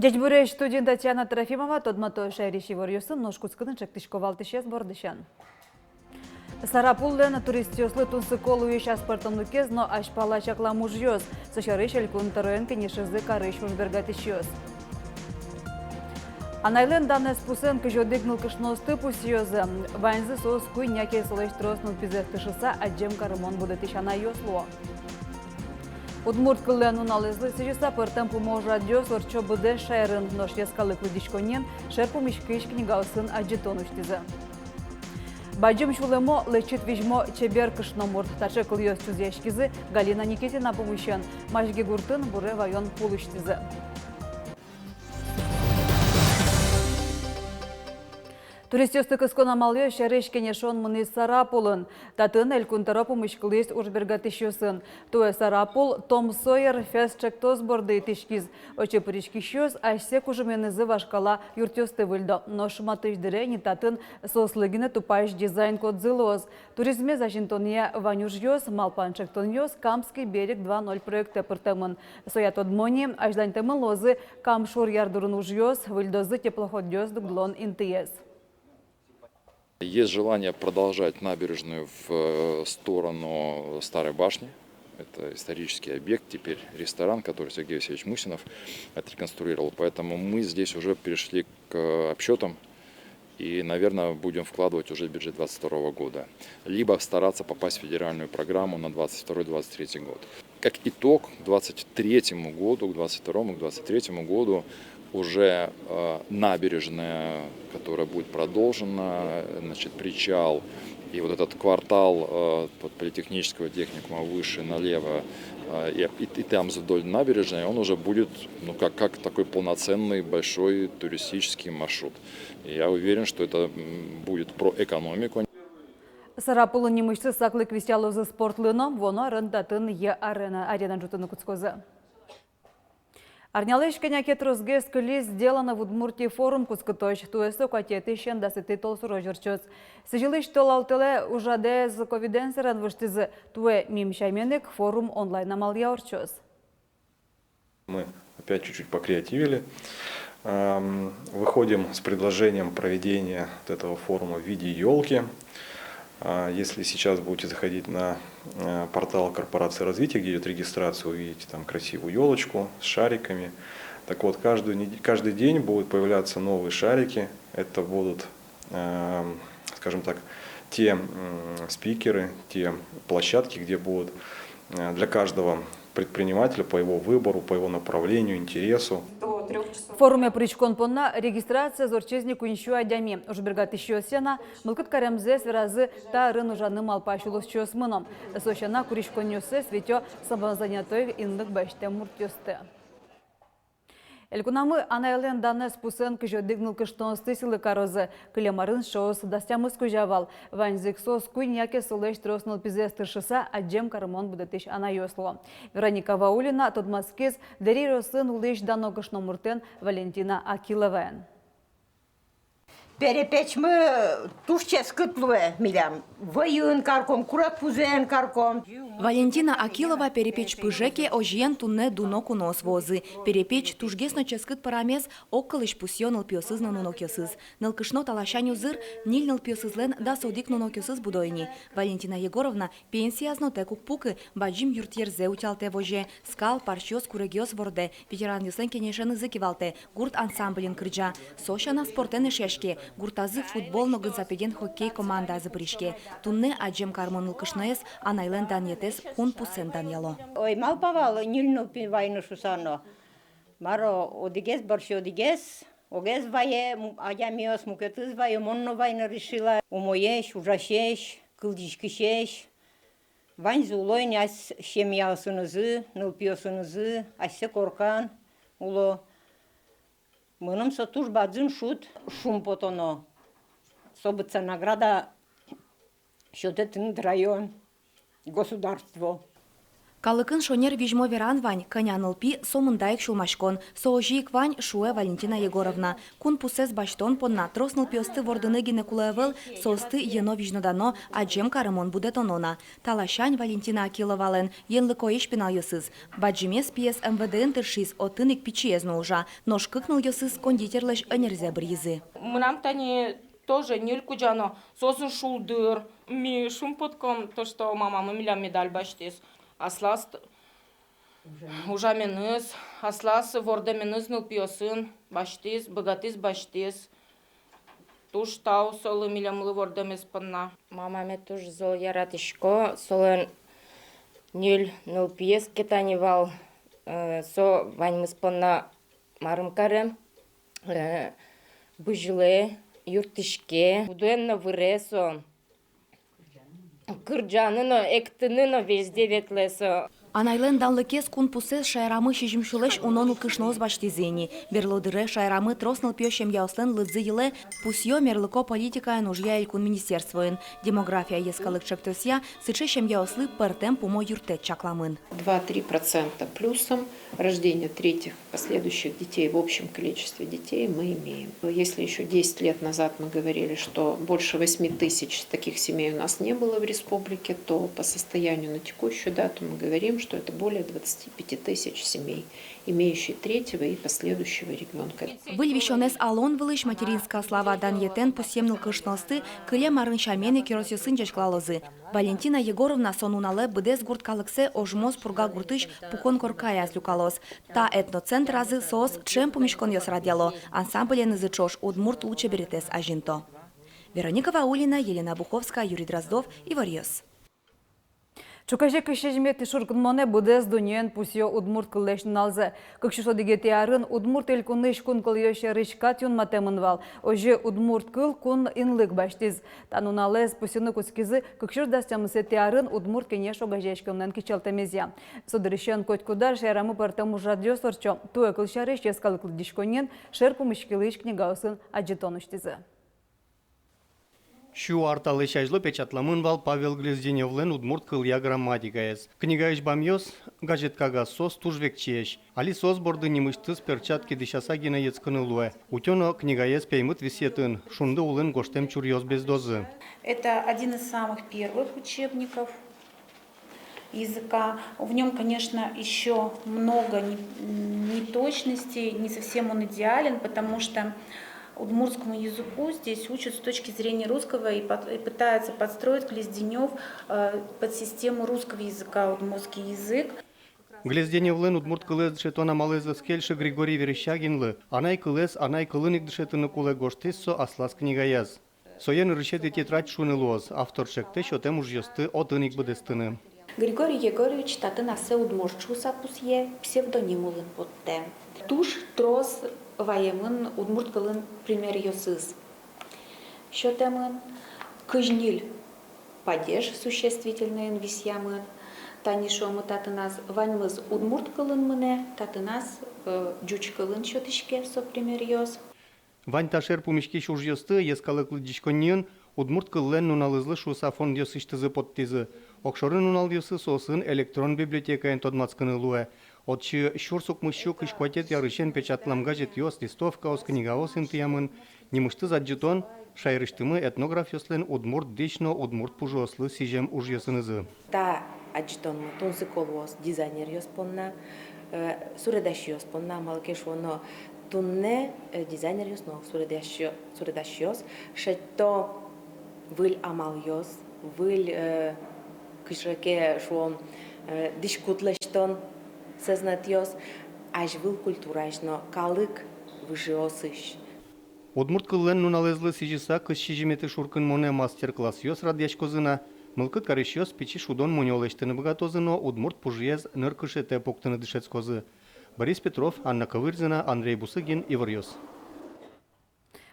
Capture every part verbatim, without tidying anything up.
Ӟечбуресь! Студиын Татьяна Трофимова. Тодмато шаерысь иворъёсын. Нош кутскыны ӵектӥсько валтӥсез бордысен. Сарапуллэн туристъёслы тунсыко луись аспӧртэмлыкез но азьпала чаклам ужъёс. Со сярысь Элькун тӧроен кенешизы карысь ужбергатӥсьёс. Анайлэн данэз пусэн кызь одӥг нылкышноосты пусъёзы. Ваньзы соос куинь яке солэсь трос нылпизэс тыршыса адӟем карымон будэтӥсь анайёс луо. Удмурт кыллэн нуналэзлы сӥзьыса пӧртэм пумо ужрадъёс ортчо быдэс шаерын. Нош йӧскалык лыдӟиськонниын шер пумиськись книгаосын адӟытон усьтӥзы. Бадӟым сюлэмо, лэчыт визьмо, чебер кышномурт. Таӵе кылъёс чузъяськизы Галина Никитина пумысен. Мазьги гуртын буре ваён пул усьтӥзы. Туристъёсты кыскон амалъёс сярысь кенешон мынӥз Сарапулын. Татын Элькун тӧро пумиськылӥз ужбергатӥсьёсын. Туэ Сарапул «Том Сойер Фест» ӵектос борды итӥськиз. Отчы пыриськисьёс асьсэ кужыменызы вашкала юртъёсты выльдо. Нош матысь дыре ини татын соослы гинэ тупась дизайн-кодзы луоз. Туризмез азинтонъя вань ужъёс, малпан ӵектонъёс «Камский берег два ноль» проектэ пыртэмын. Соя тодмо ини, азьланьтэмын луозы Кам шур ярдурын ужъёс, выльдозы теплоходъёс дугдылон интыез. Есть желание продолжать набережную в, э, сторону Старой башни. Это исторический объект, теперь ресторан, который Сергей Васильевич Мусинов отреконструировал. Поэтому мы здесь уже перешли к обсчётам и, наверное, будем вкладывать уже в бюджет двадцать второго года. Либо стараться попасть в федеральную программу на двадцать второй двадцать третий год. Как итог, к двадцать третьему году, к двадцать второму, к двадцать третьему году уже, э, набережная, которая будет продолжена, значит, причал, и вот этот квартал, э, от политехнического техникума выше налево, э, и, и, и там вдоль набережной, он уже будет, ну, как, как такой полноценный большой туристический маршрут. И я уверен, что это, м, будет про экономику. Сарапулын нимысьтыз саклык висъялозы спортлы но. Вуоно арын татын йӧ арена, арена ӝутыны кутскозы. Арнялэсь кӧня ке тросгес кылиз «Сделано в Удмуртии» форум кутскытозь. Туэ со куатетӥысен дасэтӥ толсурозь ортчоз. Сӥзьылысь толалтэлэ ужрадэз ковидэн сэрен выжтӥзы. Туэ, мим сямен ик, форум онлайн амалъя ортчоз. Мы опять чуть-чуть покреативили. Ам, выходим с предложением проведения вот этого форума в виде ёлки. А, если сейчас будете заходить на, э, портал Корпорации развития, где идёт регистрация, увидите там красивую ёлочку с шариками. Так вот, каждую нед-, каждый день будут появляться новые шарики. Это будут, эм, скажем так, те, м, спикеры, те площадки, где будут, э, для каждого предпринимателя по его выбору, по его направлению, интересу. Форуме пыриськон понна регистрациез ортчиз ни куинь сю адями. Ужбергатӥсьёс сяна, мылкыд каремзэс веразы та арын ужаны малпась улосчиосмы но. Со сяна, куриськонъёссэс витё самозанятой инлык басьтэм муртъёсты. Элькунамы анайлэн данэз пусэн кызь одӥг нылкышноосты сӥлы карозы. Кылем арын соос дас тямыс кузя вал. Ваньзы ик соос куинь яке солэсь трос нылпизэс тыршыса адӟем карымон будэтӥсь анайёс луо. Вероника Ваулина тодматскиз Дэри ёросын улӥсь дано кышномуртэн Валентина Акиловаен. Перепечмы туж ческыт луэ милям. Вӧйын карком, курегпузэн карком. Валентина Акилова перепеч пыже ке, озьыен туннэ дуно куноос вуозы. Перепеч тужгес но ческыт пӧрамез, огкылысь пусъё нылпиосыз но нунокъёсыз. Нылкышно та ласянь узыр, ньыль нылпиосызлэн дас одӥг нунокъёсыз будо ини. Валентина Егоровна пенсияз но тэк уг пукы, бадӟым юртъерзэ утялтэ-возе, скал, парсьёс, курегъёс вордэ, ветеранъёслэн кенешенызы кивалтэ, гурт ансамблин кырӟа. Со сяна спортэн эшъяське, гуртазы футбол но гынсапеден хоккей командаязы пыриське. Туннэ адӟем кармон нылкышноез анайлэн данъетэз кун пусэн данъяло. Ой, малпа вал, ньыль нылпи вайыны шуса но. Мар-о, одӥгез бӧрсьы одӥгез, огез вае, м-, адямиос, мукетыз вае, мон но вайыны решила. Умоесь, ужасесь, кылзӥськисесь. Ваньзы уло ини ас семьяосынызы, нылпиосынызы, асьсэ коркан уло. Мыным со туж бадӟым шуд, шумпотоно. Со быдӟа награда сётэ тыныд район, государство. Калыкын шонер визьмо веран вань: кӧня нылпи, сомында ик сюлмаськон. Со озьы ик вань, шуэ Валентина Егоровна. Кун пусэз басьтон понна трос нылпиосты вордыны гинэ кулэ ӧвӧл, соосты йӧно визьнодано, адӟем карымон будэтоно на. Та ласянь Валентина Акиловалэн йӧнлыкоесь пиналъёсыз. Бадӟымез пиез МВД-ын тыршиз, отын ик пичиез но ужа. Нош кык нылъёсыз кондитерлэсь ӧнерзэ быръизы. Мынам тани тоже ньыль кузя но, соосын шулдыр. Ми шумпотӥськом то, что мамамы милям медаль басьтӥз. Аслаз т-, ужаменыз, аслаз вордэменыз нылпиосын басьтӥз, быгатӥз, басьтӥз. Туж тау солы милемлы вордэмез понна. Мамаме туж зол яратӥсько, солэн ньыль нылпиез ке тани вал, э, со ваньмыз понна марым каре, э, бызьылэ, юрттӥське, будоен но выре со. Кырӟаны но, эктыны но везде ветлэ со. Анайлэн данлыкез кун пусэз шаерамы сизьымсюлэсь уно нылкышноос басьтӥзы ини. Берло дыре шаерамы трос нылпиё семьяослэн лыдзы йылэ, пусъё мерлыко политикаен ужъя элькун министерствоын. «Демография» йӧскалык ӵектосъя сыӵе семьяослы пӧртэм пумо юрттэт чакламын. Два-три процента плюсом рождения третьих последующих детей в общем количестве детей мы имеем. Если ещё десять лет назад мы говорили, что больше восьми тысяч таких семей у нас не было в республике, то по состоянию на текущую дату мы говорим, что это более двадцати пяти тысяч семей, имеющие третьего и последующего ребёнка. Выль висёнэз алон вылысь «Материнская слава» данъетэн пусъем нылкышноосты кылем арын сямен ик ёросъёсын ӟечкылалозы. Валентина Егоровна со нуналэ быдэс гурт калыксэ Ожмос Пурга гуртысь пукон коркаяз люкалоз. Та этноцентразы соос ӵем пумиськонъёс радъяло, ансамбленызы ӵош удмурт лулчеберетэз азинто. Вероника Ваулина, Елена Буховская, Юрий Дроздов, «Иворъёс». Ӵуказе кызь сизьыметӥ шуркынмонэ быдэс дуннеын пусъё удмурт кыллэсь нуналзэ. Кык сюрс одӥгетӥ арын Удмурт Элькунысь кун кылъёс сярысь кат юнматэмын вал. Озьы удмурт кыл кун инлык басьтӥз. Та нуналэз пусйыны кутскизы кык сюрс дас тямысэтӥ арын Удмурт Кенеш огазеяськонлэн кичӧлтэмезъя. Со дырысен котькуд ар шаерамы пӧртэм ужрадъёс ортчо. Туэ, кылсярысь, йӧскалык лыдӟиськонниын шер пумиськылӥсь книгаосын адӟытон усьтӥзы. Сю ар талэсь азьло печатламын вал Павел Глезденёвлэн удмурт кылъя грамматикаез. Книгаысь бамъёс, газет кагазъёс туж векчиесь. Али соос борды нимысьтыз перчатки дӥсяса гинэ йӧтскыны луэ. Утё но книгаез пеймыт висъетын, шунды улын гожтэм чуръёс бездозы. Это один из самых первых учебников языка. В нём, конечно, ещё много не-, неточностей, не совсем он идеален, потому что удмуртскому языку здесь учат с точки зрения русского и под-, и пытаются подстроить Глезденёв, э, под систему русского языка удмуртский язык. Глезденёвлэн удмурт кылэз дышетон амалэз ӧз кельшы Григорий Верещагинлы. Анай кылэз анай кылын ик дышетыны кулэ, гожтӥз со аслаз книгаяз. Сое нырысетӥ тетрадь шуыны луоз, автор ӵектэ сётэм ужъёсты отын ик быдэстыны. Григорий Егорович татын ассэ Удмурт шуыса пусъе, псевдоним улын поттэ. Туж трос ваемын удмурт кылын примеръёсыз. Сётэмын, кызь ньыль падеж существительнойын висъямын. Тани шуомы, татыназ ваньмыз удмурт кылын мынэ, татыназ, э, ӟуч кылын сётӥське со примеръёс. Вань та шер пумиськись ужъёсты йӧскалык лыдӟиськонниын Удмурт кыллэн нуналызлы шуыса фондъёсысьтызы поттӥзы. Огшоры нуналъёсы соосын электрон библиотекаын тодматскыны луэ. Отчы сюрс укмыссю кызь куатетӥ арысен печатлам газетъёс, листовкаос, книгаос интыямын. Нимысьтыз адӟытон шаерысьтымы этнографъёслэн удмурт дӥсь но удмурт пужыослы сӥзем ужъёсынызы. Та адӟытонмы тунсыко луоз дизайнеръёс понна, э, суредасьёс понна, малы ке шуоно туннэ, э, дизайнеръёс но суредасьё-, суредасьёс шедьто выль амалъёс, выль, э, кыӵе ке шуом, э, дӥськут лэсьтон сӧзнэтъёс, азьвыл культураысь но калык выжыосысь. Удмурт кыллэн нуналэзлы сӥзьыса кызь сизьыметӥ шуркынмонэ мастер-классъёс радъяськозы на, мылкыд карисьёс пичи шудон мунё лэсьтыны быгатозы но удмурт пужыез ныркышетэ пуктыны дышетскозы. Борис Петров, Анна Ковырзина, Андрей Бусыгин, «Иворъёс».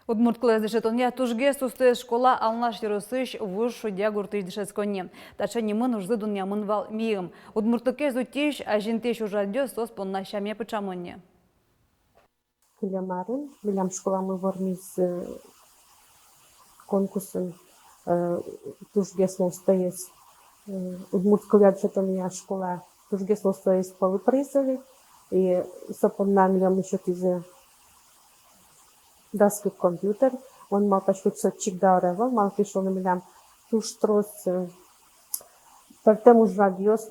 Удмурт кылэз дышетонъя тужгес устоез школа Алнаш ёросысь Вуж Шудья гуртысь дышетсконни. Таӵе нимын ужзы дунъямын вал миым. Удмуртлыкез утись, азинтӥсь ужрадъёс соос понна сяме пыӵамын ни. Кылем арын милям школамы вормиз, э, конкурсын, э, тужгес но устоез, э, удмурт кылъя дышетонъя школа Тужгес луоз со ӧз пӧлы призы, и со понна милям ещё тӥзы дас кык компьютер. Мон малпасько, со чик даур ӧвӧл, малы ке шуоно милям туж трос, э, пӧртэм ужрадъёс.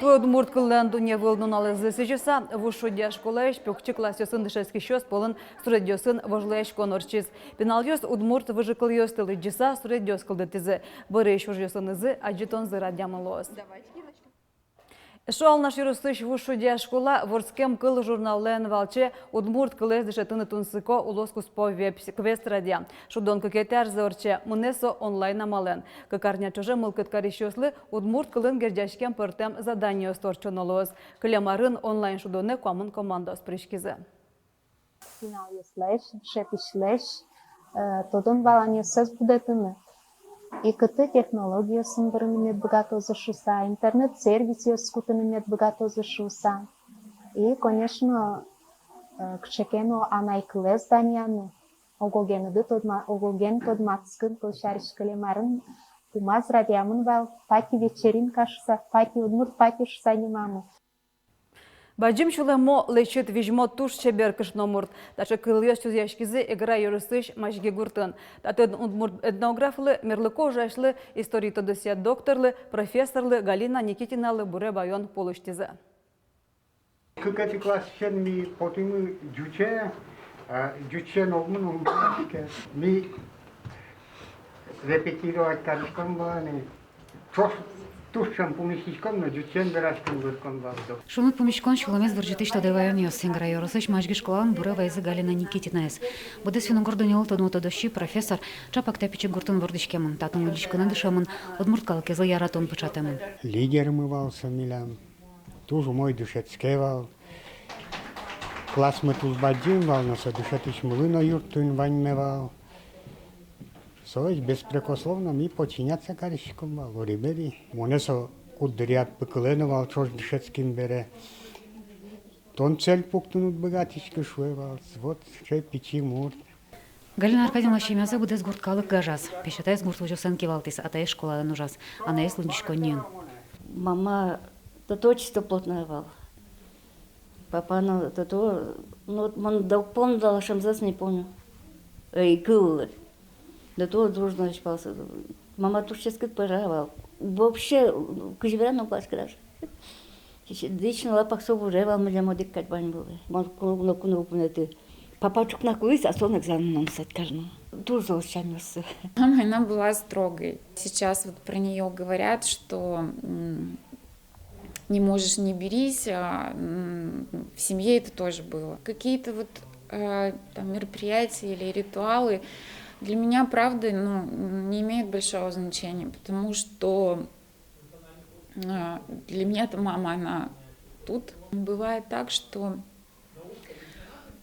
Туэ удмурт кыллэн дунне выл нуналэзлы сӥзьыса, вуж шудъя школаысь покчи классъёсын дышетскисьёс пӧлын суредъёсын вожвылъяськон ортчиз. Пиналъёс удмурт выжыкылъёсты лыдӟыса суредъёс кылдытӥзы. Бӧрысь ужъёсынызы адӟытонзы радъямын луоз. Эшшо Алнаш ёросысь вуж шудъя школа «Вордскем кыл» журналлэн валче «Удмурт кылэз дышетыны тунсыко, улос куспо» веб-квест радъя. Шудон кыкетӥ арзэ ортче, мынэ со онлайн амалэн. Кык арня ӵоже мылкыд карисьёслы удмурт кылын герӟаськем пӧртэм заданиос ортчоно луоз. Кылем арын онлайн шудонэ куамын командаос пыриськизы. Пиналъёслэсь, дышетӥсьлэсь, э, тодон-валанъёссэс будэтыны. И кытӥ технологиосын вырыны мед быгатозы шуыса, интернет-сервисъёс кутыны мед быгатозы шуыса. И, конечно, э, кыӵе ке но анай кылэз данъяны, ог-огеныды тодма-, ог-оген тодматскын, кылсярысь, кылем арын пумаз радъямын вал пати вечеринка шуыса, пати, удмурт пати шуыса нимамы. Бадӟым сюлэмо, лэчыт визьмо, туж чебер кышномурт. Таӵе кылъёс чузъяськизы Эгра ёросысь Мазьги гуртын. Татын удмурт этнографлы, мерлыко ужасьлы, история тодосъя докторлы, профессорлы Галина Никитиналы буре ваён пол усьтӥзы. Кыкетӥ классысен ми потӥмы ӟуче, а ӟучен огмы но ум пумиське. Ми репетировать кариськом вал ни. Ӵош туж ӵем пумиськиськом но, ӟучен вераськон бырком вал. Шуныт пумиськон сюлэмез вырӟытӥсь тодэ ваёнъёс. Эгра ёросысь Мазьги школаын буре вайизы Галина Никитинаез. Быдэс финн-угор дуннелы тодмо тодосчи, профессор, ӵапак та пичи гуртын вордӥськемын, татын улӟиськыны дышемын, удмурт калыкезлы яратон пыӵатэмын. Лидермы вал со милям, туж умой дышетске вал. Классмы туж бадӟым вал, но со дышетӥсьмылы но юрттыны ваньме вал. Соос беспрекословно ми подчиняться кариськом вал, ури-бери. Монэ со куддыръя пыкылэ но вал, ӵош дышетским бере. Тон цель пуктыны уд быгатӥськы, шуэ вал. Вот сыӵе пичи мурт. Галина Аркадьевналэсь семьязэ быдэс гурт калык гажаз. Песятаез гурт возёсын кивалтӥз, атаез школаын ужаз, анаез лыдӟиськонниын. Мама то, то чисто плотная вал. Папа но то, то, ну, мон да уг помню, да, лашемзэс не помню. Эй, кыллы. Да то дружно ещё пался. Мама туж ческыт пӧра вал. Вообще, кызьы верано, уг валаськы даже. Дӥсь но лапак со вуре вал, милям одӥг кадь вань вылэ. Мон куно, куно, куно, куно ты. Папа ӵукна кулӥз, а со экзаменын омсать карны. Туж зол сямъёссы. Мама, она была строгой. Сейчас вот про неё говорят, что, м, не можешь, не берись, а, м, в семье это тоже было. Какие-то вот, э, там, мероприятия или ритуалы для меня, правда, ну, не имеют большого значения, потому что, э, для меня эта мама, она тут. Бывает так, что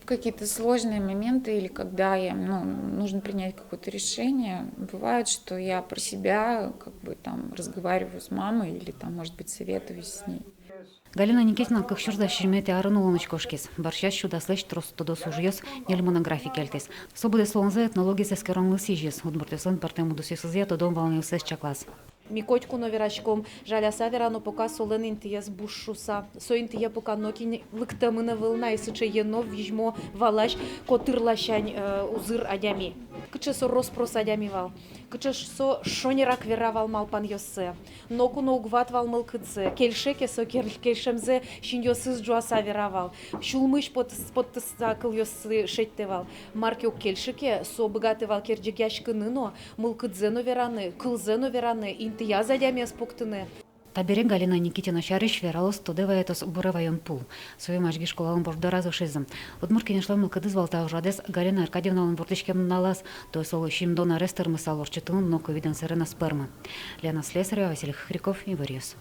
в какие-то сложные моменты или когда я, ну, нужно принять какое-то решение, бывает, что я про себя как бы там разговариваю с мамой или там, может быть, советуюсь с ней. Галина Никитина кык сюрс дас сизьыметӥ арын улонысь кошкиз. Бӧрсяз сю даслэсь трос тодос ужъёс, ньыль монографи кельтӥз. Со быдэс улонзэ этнологиез эскеронлы сӥзиз, удмуртъёслэн пӧртэм удысъёсызъя тодон-валанъёссэс чаклаз. Ми котьку но вераськом, жаляса верано, пока солэн интыез буш шуыса. Со интые пока нокин лыктэмын ӧвӧл на, и сыӵе ено, визьмо, валась, котыр ласянь, э, узыр адями. Кыӵе со рос-прос адями вал. Кыӵе со шонерак вера вал малпанъёссэ. Ноку но уг ват вал мылкыдзэ. Кельше ке, со кер-, кельшемзэ синъёсыз ӝуаса вера вал. Сюлмысь поттыс-, поттыса кылъёсыз шедьтэ вал. Мар ке уг кельшы ке, со быгатэ вал керӟегъяськыны но, мылкыдзэ но вераны, кылзэ но вераны, интыяз адямиез пуктыны. Табере Галина Никитина сярысь вералоз тодэ ваёнъёс буре ваён пол. Сое Мазьги школалэн борддораз ошизы. Удмурт Кенешлэн мылкыдыз вал та ужрадэз Галина Аркадьевналэн вордӥськем нуналаз, туэ солы сизьымдон арес тырмысал, ортчытыны но ковидэн сэрен ӧз пӧрмы. Лена Слесарева, Василий Хохряков, «Иворъёс».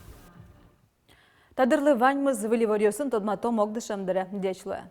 Та дырлы ваньмыз. Выль иворъёсын тодматом огдышем дыре. Ӟеч луэ.